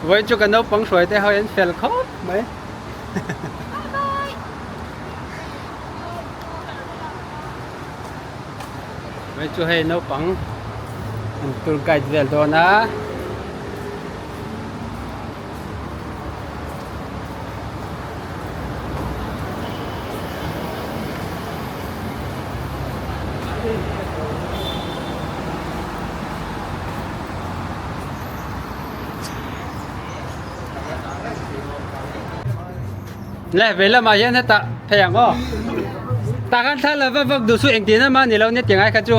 Vawiin chu ka naupang hruai te ho hian fel khawp mai. Vawiin chu hei naupang an tour guide vel dawn a. Le vei lamah hian hetah phei ang aw tah khan thla la vak vak duh chu engtin emaw ni lo nia ti ngai kha chu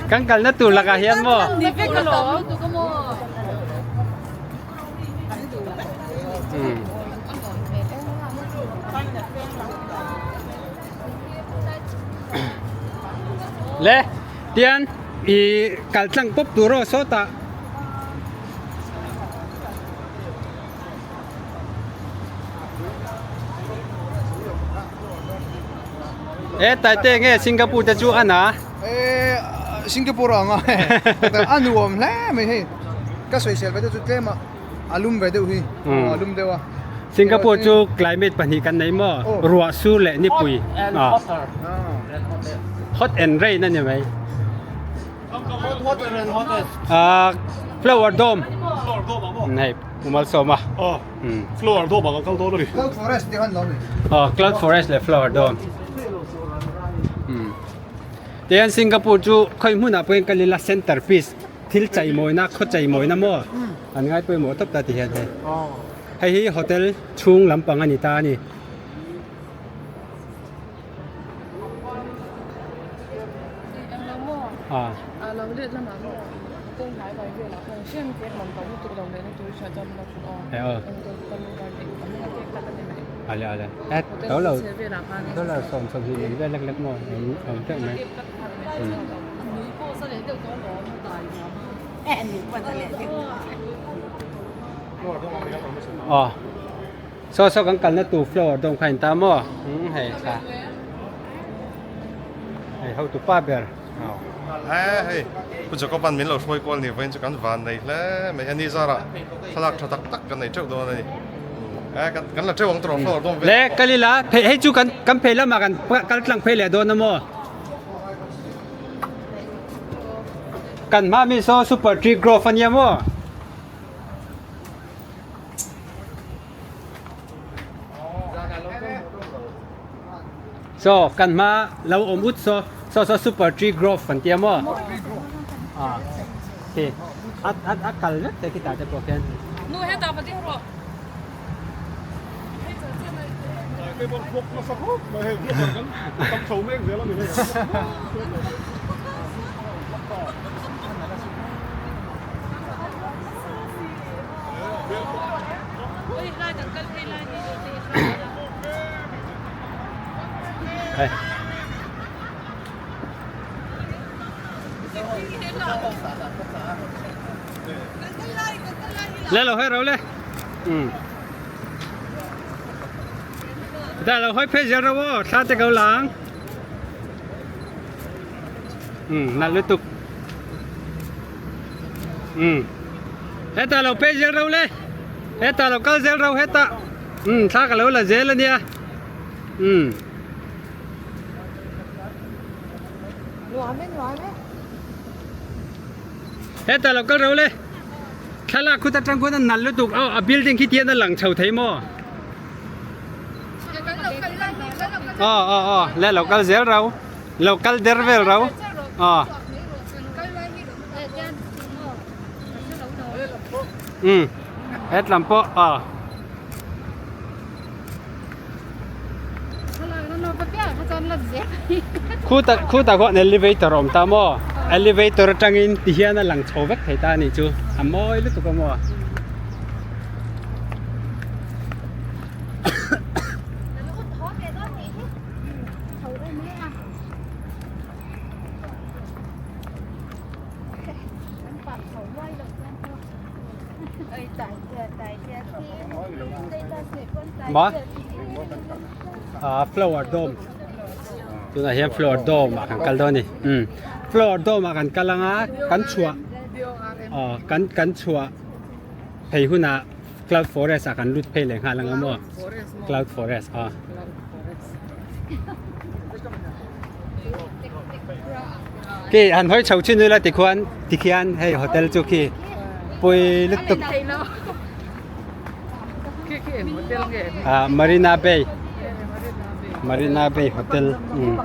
kan kalna tur lakah hian maw. Le tian i kal tlang pawp tur aw sawtah. E taite nge Singapore te chu a na? E Singapore ang a a nuam hle mai hei ka sawisel ve deuh chu tlem a a lum ve deuh hi a lum deuh a. Singapore chu climate pahnih kan nei maw ruah sur leh nipui hot and rain a ni mai. Ah flower dome hei umal sawm a flower dome ah kan kal dawn a ni. Cloud forest te khan lo ni. Cloud forest leh flower dome. Tihian Singapore chu khawi hmunah pawhin kal ila center piece thil chaimawina khaw chaimawina maw an ngai pawimawh tawp ta tihian hei. Hei hi hotel chhung lampang a ni ta a ni. Ale ale e to lo to lo sawm sawm hi vel lek lek maw awm teuh mai aw saw saw kan kalna tur flower dawm kha a inta maw hei thla hei hotu pa ber aw. He hei Pu Jacob-a'n min lo hruai kual ni vawiin chu kan van nei hle mai a ni zarah thlalak tha tak tak kan nei teuh dawn a ni e kan la teuh ang tawh flower dawm vel le kal ila phei hei chu kan kan phei lamah kan kal tlang phei leh dawn a maw kan hma mi saw super tree grove a nia maw. Saw kan hma lo awm ut saw saw saw super tree grove kan tia maw ah khi a a a kal vek te khitah te pawh khian. Nu hetah va ding rawh. Hei. Le lo hawi ro le. Um. Ta lo hawi phei zel ro aw thla te ko lang. Um nalh lutuk. Um. Heta lo phei zel ro le. Heta lo kal zel ro heta. Um thla ka lo la zel ania. Um. Heta lo kal ro le. Thlalak khut atang khuan a nal lutuk aw a building khi tian a lang chho thei maw? Aw aw aw le lo kal zel ro lo kal der vel ro aw um hetlam pawh aw. Khutah khutah khuan elevator a awm ta maw elevator atangin ti hian a lang chho vek thei ta a nih chu a mawi lutuk a maw. Maw ah flower dome tunah hian flower dome ah kan kal dawn a ni umm flower dome ah kan kal anga kan chhuah aw kan kan chhuah. Phei hunah cloud forest ah kan lut phei leh nghal ang a maw? Cloud forest aw. Khi han hawi chho chin ila tikhuan tikhian hei hotel chu khi pui lutuk ah Marina Bay Marina Bay hotel umm.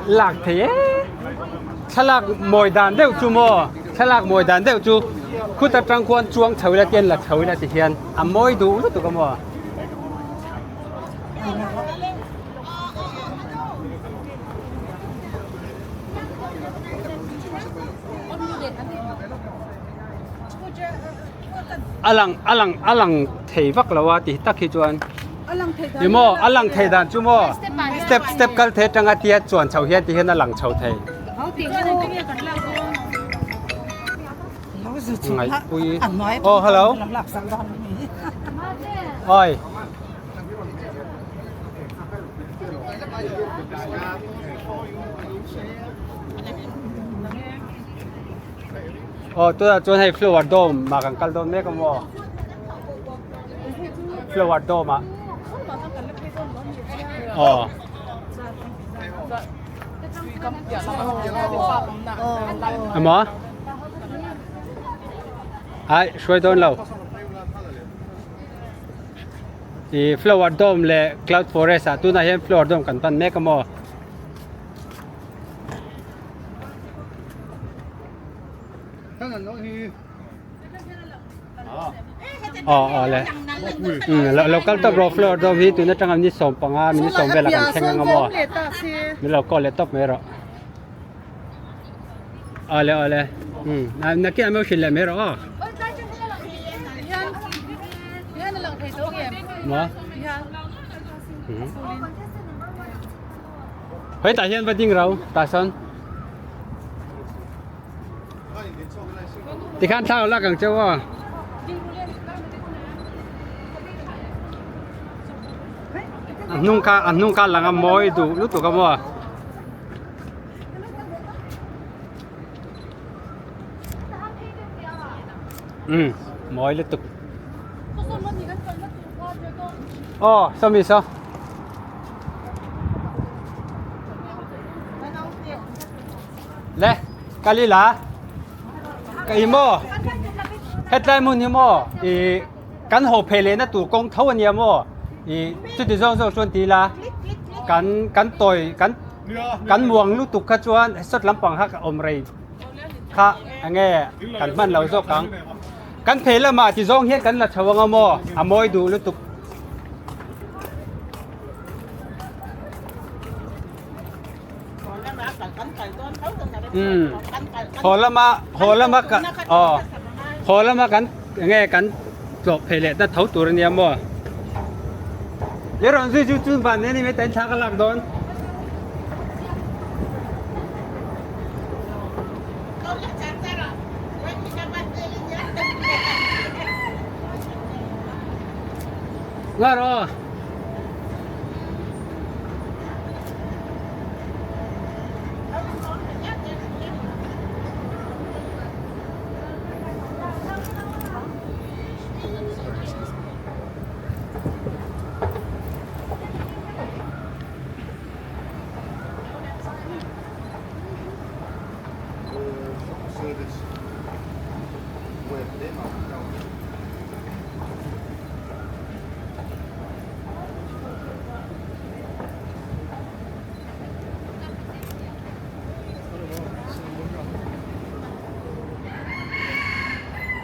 Lak thei e thlalak mawi dan deuh chu maw thlalak mawi dan deuh chu khut atang khuan chuang chho ila tian la chho ila ti hian a mawi duh lutuk a maw. A lang a lang a lang thei vak lo a tih tak hi chuan ni maw a lang thei dan chu maw step step kal thei atanga tia chuan chho hian ti hian a lang chho thei ngaihpui aw hello oi. Aw tunah chuan hei flower dome ah kan kal dawn mek a maw flower dome ah aw emaw ai hruai dawn lo. Ih flower dome leh cloud forest ah tunah hian flower dome kan pan mek a maw. Aw aw le umm lo kal tawp rawh flower dome hi tun atanga ni 15 minute 10 velah kan thleng ang a maw min lo call leh tawp mai rawh aw le aw le umm nakin ah min lo hrilh leh mai rawh aw. Maw Hetah hian va ding ro tah sawn tikhan thla lak ang cheu aw. A hnung kha a hnung kha lang a mawi duh lutuk a maw. Umm mawi lutuk. Aw sawmi saw. Le kalila ka i maw hetlai hmun hi maw i kan haw phei lehna tur kawng tho ania maw i chuti zawng zawng chuan ti ila kan kan tawi kan kan muang lutuk kha chuan sawt lampang kha ka awm rei kha enge kan hman lo zawk ang kan phei lamah ti zawng hian kan la chho anga maw a mawi duh lutuk. Umm haw lama haw lama ka aw haw lama kan enge kan tlawh phei leh ta tho tur ania maw le rawn zui chu chun van nen mai tain thla ka lak dawn. Nga rawh.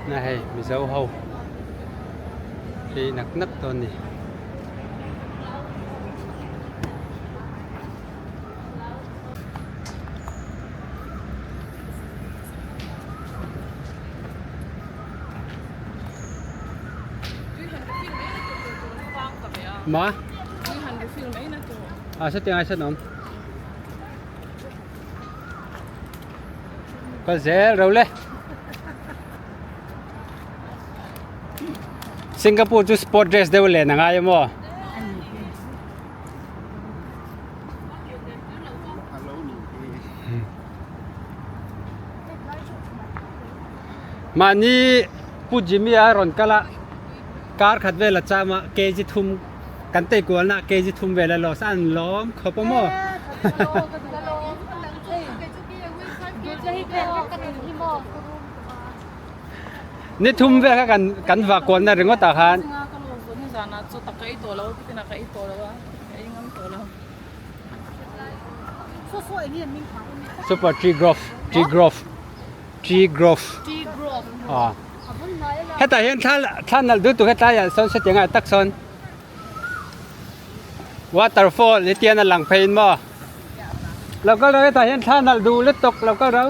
Na hei mizo ho hi nak nak dawn ni. Ma? À, sao tiếng ai sao nóng? Có dễ rồi le. Singapore chu sport dress deuh len a ngai a maw? Mahni Pu Jimmy a rawn kal a, kar khat vel a cham a, kg thum kan tei kual na kg thum vel a loss a an lawm khawp a maw? Ni thum vel kha kan kan va kual na ringawt ah khan. Super tree grove tree grove tree grove ah hetah hian thla thla nalh deuh tur hetlai ah sawn sawtiang ah tak sawn waterfall hi tian a lang phei in maw lo kal ro hetah hian thla nalh duh lutuk lo kal ro.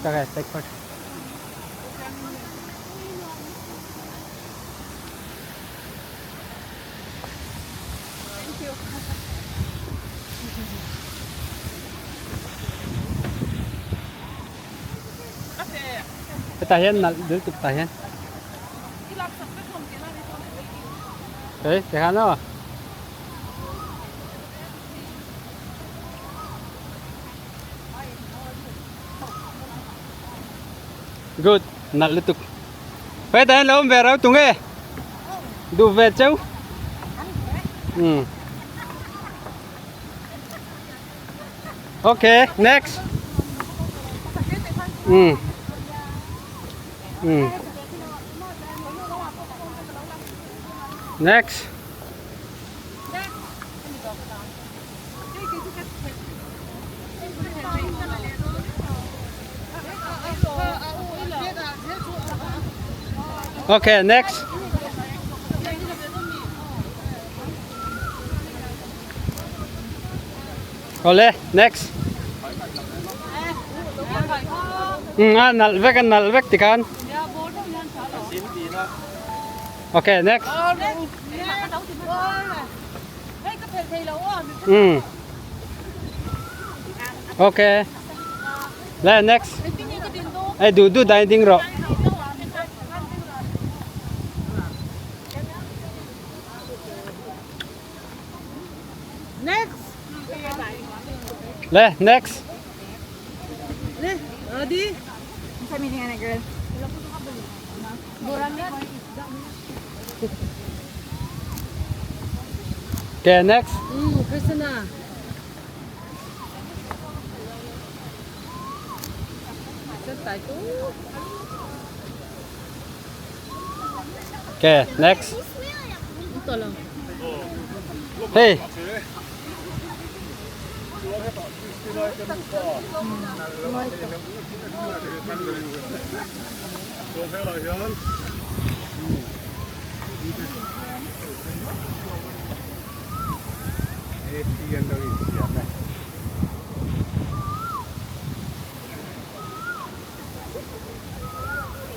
Okay, take first. Hetah hian nalh deuh tuk tah hian. Hey, tikhan aw. Good, nalh lutuk. Hetah hian lo awm ve rau tung e. Duh ve cheu. Um. Okay, next. Um. Um. Next. Okay, next. Awle, next. Um, a nalh vek a nalh vek tikhan. Okay, next. Um. Okay. Le, next. Ei du du dai ding rawh. Next. Le, next. Le, ready? Okay, next. Christina. Okay, next. Hey.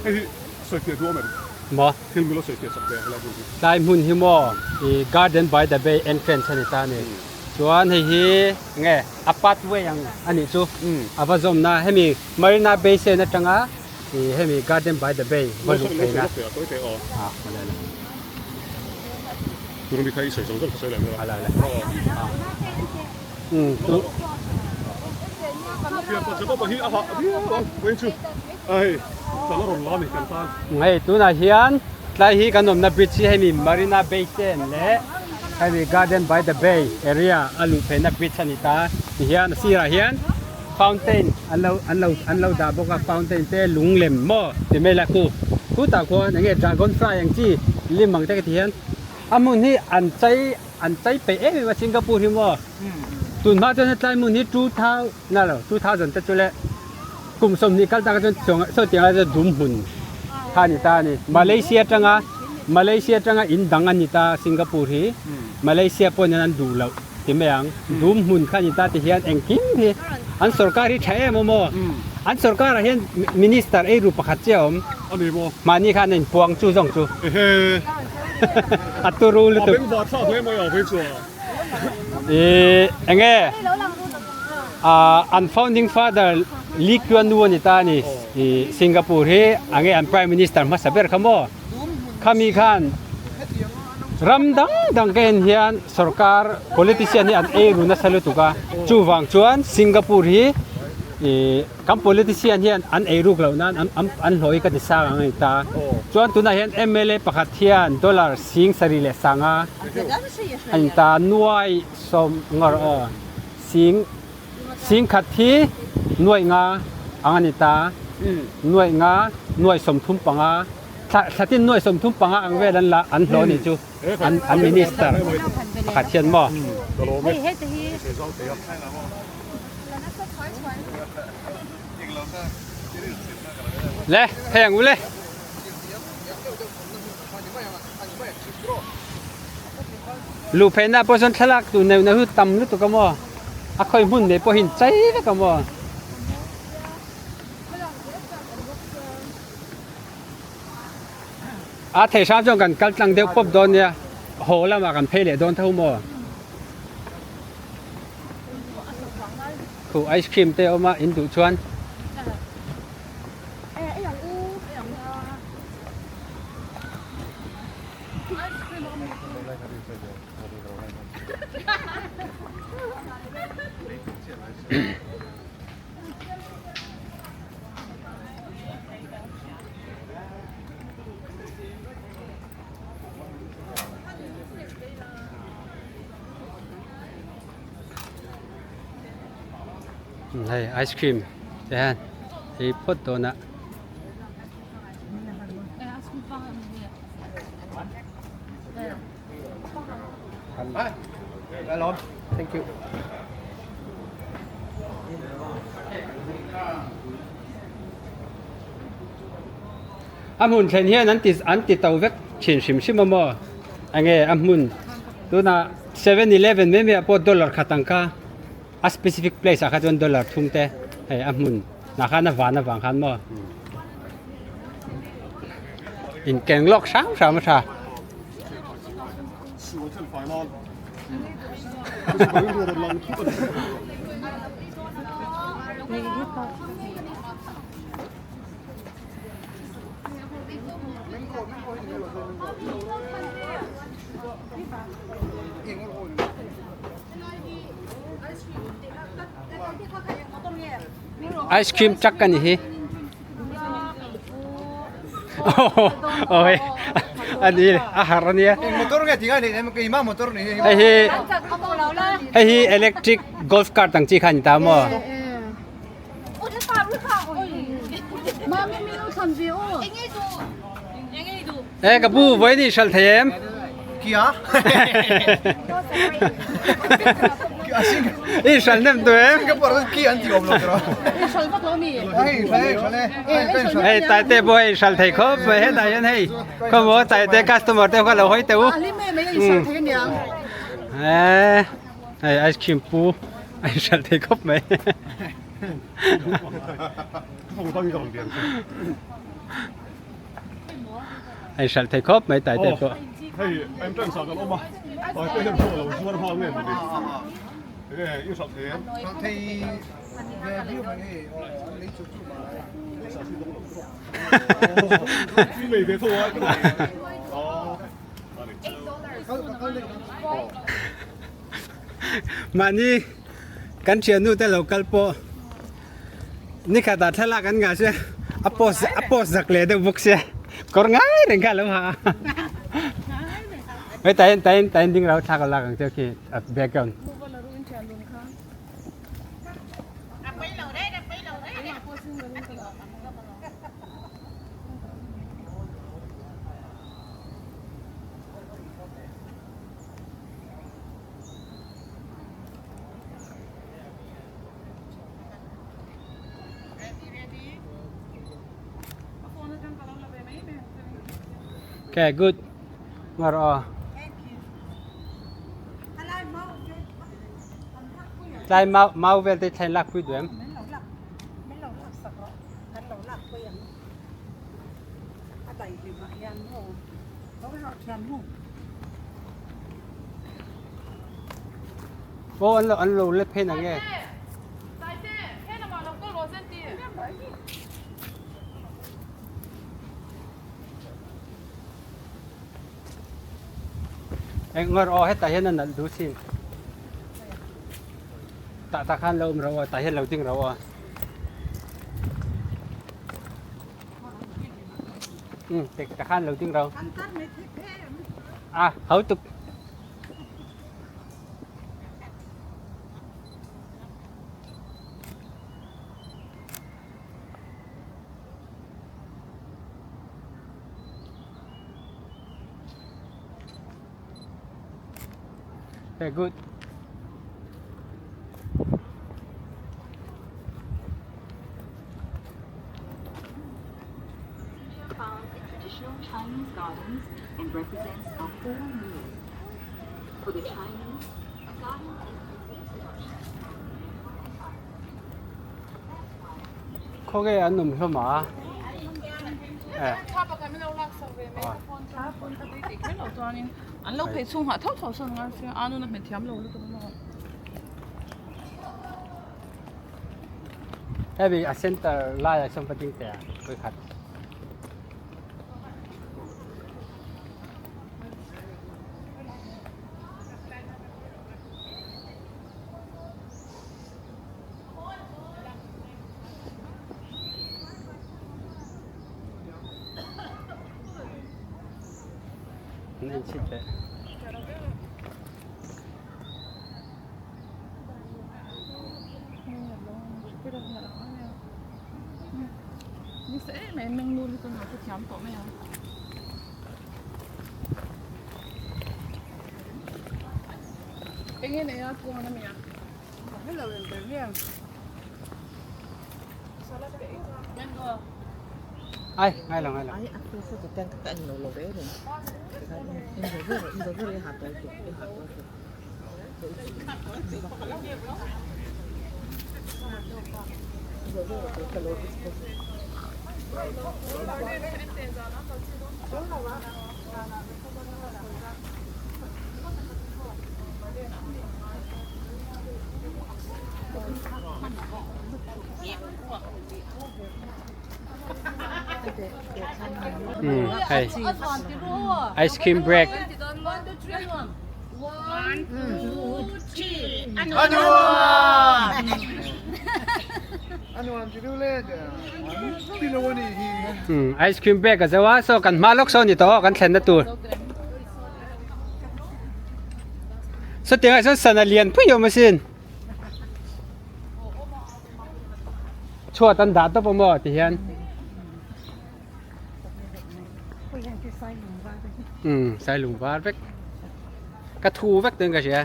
Hei hi sawifiah duh awm em? Maw? Thil milo sawifiah chak ve helai hmun hi. Tlai hmun hi maw i garden by the bay entrance a ni ta a ni. Chuan hei hi nge a pathway ang a nih chu a va zawmna hemi Marina Bay Sand atanga i hemi garden by the bay va luh theihna. A awle awle. Tuna mi kha i sawi zawng zawng kha sawi leh mai a. Awle awle. Um tu. Hei tunah hian tlai hi kan awmna bridge hi hemi Marina Bay Sand leh hemi Garden by the Bay area a luh pheihna bridge a ni ta tihian a sirah hian fountain an lo an lo an lo dah bawk a fountain te lung lem maw ti mai la khu khutah khuan eng nge dragon fly ang chi lim ang te ka ti hian a hmun hi an chei an chei peih em em a Singapore hi maw tun hma chuan hetlai hmun hi 2000 na lo 2000 te chu le kum 20 kal tak chuan chuang saw tiang lai chuan dum hmun kha a ni ta a ni Malaysia atanga Malaysia atanga in dang a ni ta Singapore hi Malaysia pawh hian an duh loh ti mai ang dum hmun kha a ni ta ti hian engkim hi an sorkar hi tha em awm aw an sorkar ah hian minister ei ru pakhat chiah a awm mahni khan a inpuang chu zawng chu. A turu lutuk. A bengvar thlak hle mai a vei chu a. I enge an founding father Lee Kuan Yew a ni ta a ni. I Singapore hi enge an prime minister hmasa ber kha maw? Khami khan ram dang dang ka en hian sorkar politician hi an ei ru nasa lutuk a, chuvang chuan Singapore hi ih kan politician hian an ei ruk loh nan an an an hlawh hi ka ti sang ang a ni ta. Chuan tunah hian mla pakhat hian dollar sing sarih leh sanga a ni ta nuai sawm ngawr aw sing sing khat hi nuai nga ang a ni ta nuai nga nuai 35. Thlatin nuai 35 ang vel an la an hlawh anih chu an an minister pakhat hian maw. Le hei ang u le. Luh pheina pawh chuan thlalak tur neuh neuh hi tam lutuk a maw a khawi hmun nei pawh hi in chei vek a maw. A thei hram chuan kan kal tlang deuh pawp dawn nia, haw lamah kan phei leh dawn tho maw? Khu ice cream te a awm a, in duh chuan. Hei ice cream te hian ei phawt dawn a. Thank you. A hmun thlen hian an ti an ti to vek thin hrim hrim a maw enge a hmun tunah 7-eleven mai mai ah pawh dollar khat ang kha a specific place ah kha chuan dollar thum te hei a hmun nah khan a van avang khan maw inkeng lawk hram hram a tha. Ice cream truck a ni hi oi a ni a har a nia motor nge tinga nei em keima motor ni hei hi hei hi electric golf cart ang chi kha ni ta maw E ka pu voi ni hral thei em? Kia? I hral nem tu em? Singapore ki an ti om lo tro. Hral vak lo mi. Hei, hei, hral e. Hei tai te boy hral thei khop mai he dai hian hei. Khaw mo tai te customer te kha lo hoi te u. Ali me me i hral thei aniang. Eh, hei ice cream pu ai hral thei khop mai. Hei hralh thei khawp mai tai te pawh. Hei entrance ah kan awm a, tai te hian pawh a lo zuar nghal nge mawni. Enge i hralh thei em? Hralh thei ve viau mai hei an lei chu chu mai. I lei ve tho a. Mahni kan thiannu te lo kal pawh nikhatah thlalak an ngah sia a post a post zak leh deuh bawk sia kawr ngai reng kha a lo ha a hei tah hian tah hian tah hian ding rau thlak a lak ang che khi a background. Okay, good. Ngar aw. Tlai mau mau vel te thlain lak pui duh em? Aw an lo an lo let phei na nge. Eng ngar aw hetah hian a nalh duh sin. Tah tah khan lo awm ro a tah hian lo ding ro a. Um tek tah khan lo ding ro. A ho tuk. Very good. Found in traditional Chinese gardens and represents a whole meal. For the Chinese, a garden is the introduction Khawnge an awm hlawm a? Eh. An lo phei chhung hah tho tho sawn ngai sia a nuna hmet thiam lo lutuk maw. Hemi a center laiah sawn va ding teh a vawikhat. An en chhit leh. Ai, ngai lo ngai lo. Hei ice cream break ice cream break a zo a saw kan hma lawk saw ni tawh kan thlenna tur sawtiangah sawn sana lian pui a awm asin. Chhuat an dah tawp a maw ti hian. Umm sailung var vek. Ka thu vek dawn ka hria.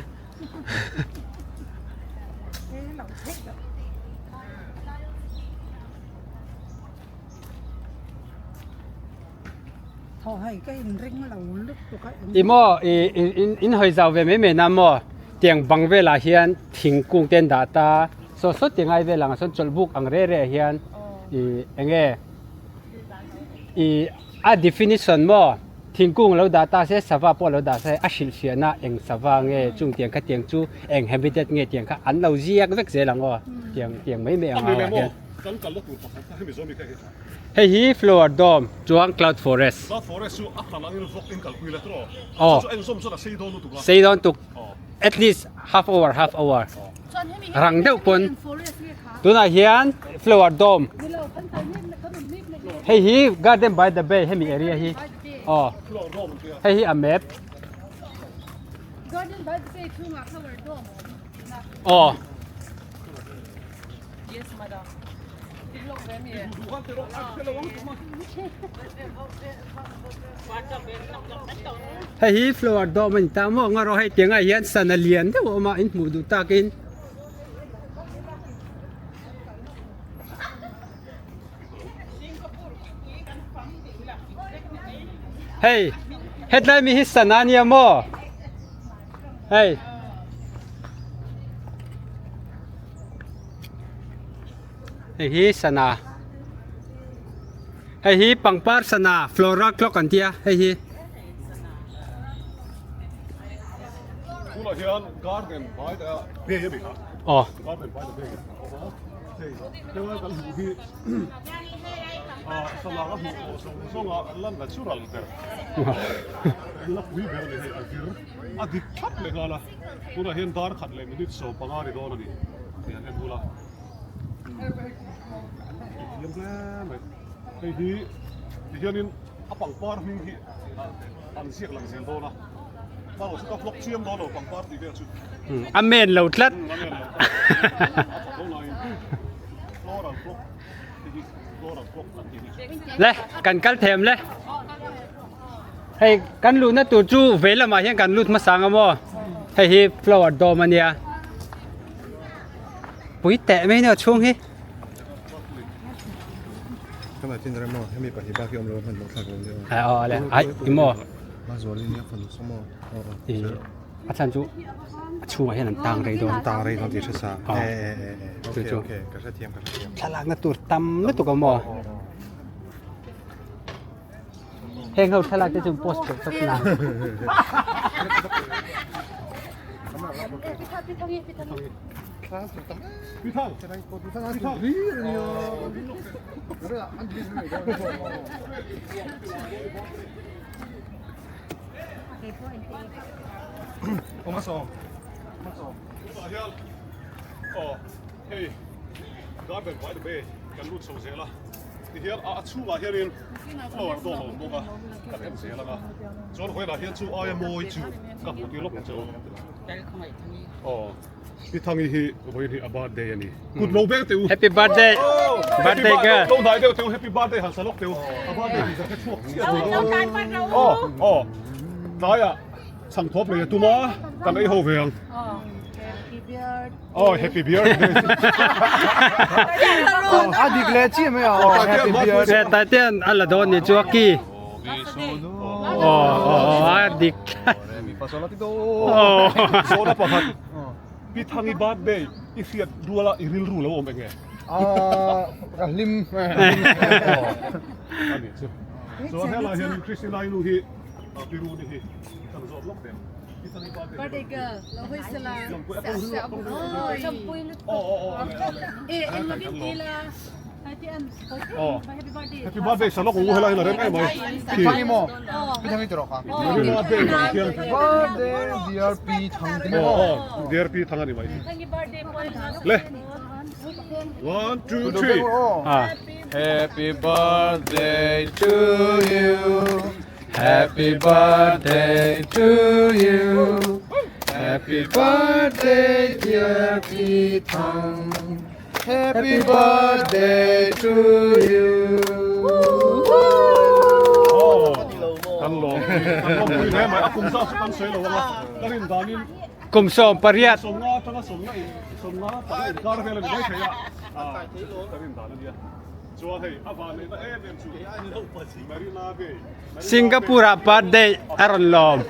I maw i in hawi zau ve mai mai na maw tiang bang velah hian thingkung te an dah ta saw sawt ti ngai vel ang ah sawn chawlhbuk ang reh reh hian i eng nge i a definition maw thingkung lo dah ta se sava pawh lo dah se a hrilhfiahna eng sava nge chung tiang kha tiang chu eng habitat nge tiang kha an lo ziak vek zel ang aw tiang tiang mai mai ang ah hian. Hei hi Flower Dome chuan Cloud Forest. Cloud Forest chu a hran angin vawk in kalpui la tawh. Aw. Chu chu eng zawm chuan a sei dawn lutuk a. Sei dawn tuk. At least half hour half hour. Rang deuh pawn. Tunah hian Flower Dome. Hei hi Garden by the Bay hemi area hi. Aw. Hei hi a map. Garden by the Bay chhungah Flower Dome a awm. Aw. Hei hi flower dawm a ni ta maw ang a rawh hei tiangah hian sana lian deuh a awm a in hmuh duh takin. Hei hetlai mi hi sana a nia maw hei. Hei hi sana hei hi pangpar sana flora clock an tia hei hi. Tunah hian garden by the bay a ni kha. Aw. Garden by the bay a awm a. Hei helai kan hmuh hi ah thlalak a hmuh tawh zawng zawng a la natural ber. La pui ber a ni hei a vir a dik thlap leh nghal a. Tunah hian dar khat leh minute 15 a ni dawn a ni. Hei an en bul a. Thiam hle mai. Hei hi tihianin a pangpar hming hi an ziak lang zel dawn a. Bang chu ka vlog chiam dawn lo pangpar tih vel chu. A men lo tlat. A men lo tlat. A tha tho laiin floral clock hei hi floral clock an tih hi chu. Le kan kal them le. Hei kan luhna tur chu vei lamah hian kan lut hmasa ang a maw. Hei hi flower dome a nia. Pui teh mai nia chhung hi. Ka tin rem maw hemi pahnih bak hi awm lo hman hmuh thlak lo nia. Ai aw le ai i maw. Ma zual in nia fanu saw maw. Aw aw. I a chhan chu a chhungah hian an tang rei dawn. Tang rei dawn tih hre sa. Aw. E e e e. Okay okay ka hrethiam ka hrethiam. Thlalakna tur tam lutuk a maw. Heng ho thlalak te chu post peih tawp nang. Hei garden by the bay kan lut chho zel a tihian a chhungah hianin flower dawm a awm bawk a kan en zel ang a chuan vawiinah hian chu aia mawi chu ka hmuh tir lawk ang che u aw pi thangi hi vawiin hi a birthday a ni kut lo beng teh u Happy birthday birthday girl lo hnai deuh teh u happy birthday han sa lawk teh u a birthday tih zan kha chhuak chiah a ni aw aw tlaiah chhangthawp lei a tum a kan ei ho ve ang. Oh, happy birthday. A dik leh chiah mai a. Oh, happy birthday. He taitean a la dawn ni chu a ki. Oh, oh, a dik. Oh. Sona pakhat. Pi Thangi birthday i hriat ruala i rilru lo awm enge? Ah, ka hlim. Ani chu. Chuan helai hian Christina i nu hi pi Runi hi kan zawt lawk teh. Birthday girl, lo hawi sela. Champui lutuk. E, eng lovin ti la. Oh. Happy birthday salok u helai la rem em mai. Pi Thangi maw? Pi Thangi tawh kha. Happy birthday Happy birthday dear Pi Thang ti maw? Oh, dear Pi Thang ani mai. Le. 1 2 3. Ah. Happy birthday to you. Happy birthday to you. Happy birthday dear Pi Thang. Happy birthday to you. Oh. Kan lawm. Kan lawm pui hle mai. A kum zat chu kan sawi lo anga. Ka rin danin Kum sawm pariat. 50 atanga 50 in 50 panga inkar vel a ni mai thei a. Ah, ka rin dan a nia. Chuan hei a van neihna em em chu Marina Bay. Singapore ah birthday a rawn lawm.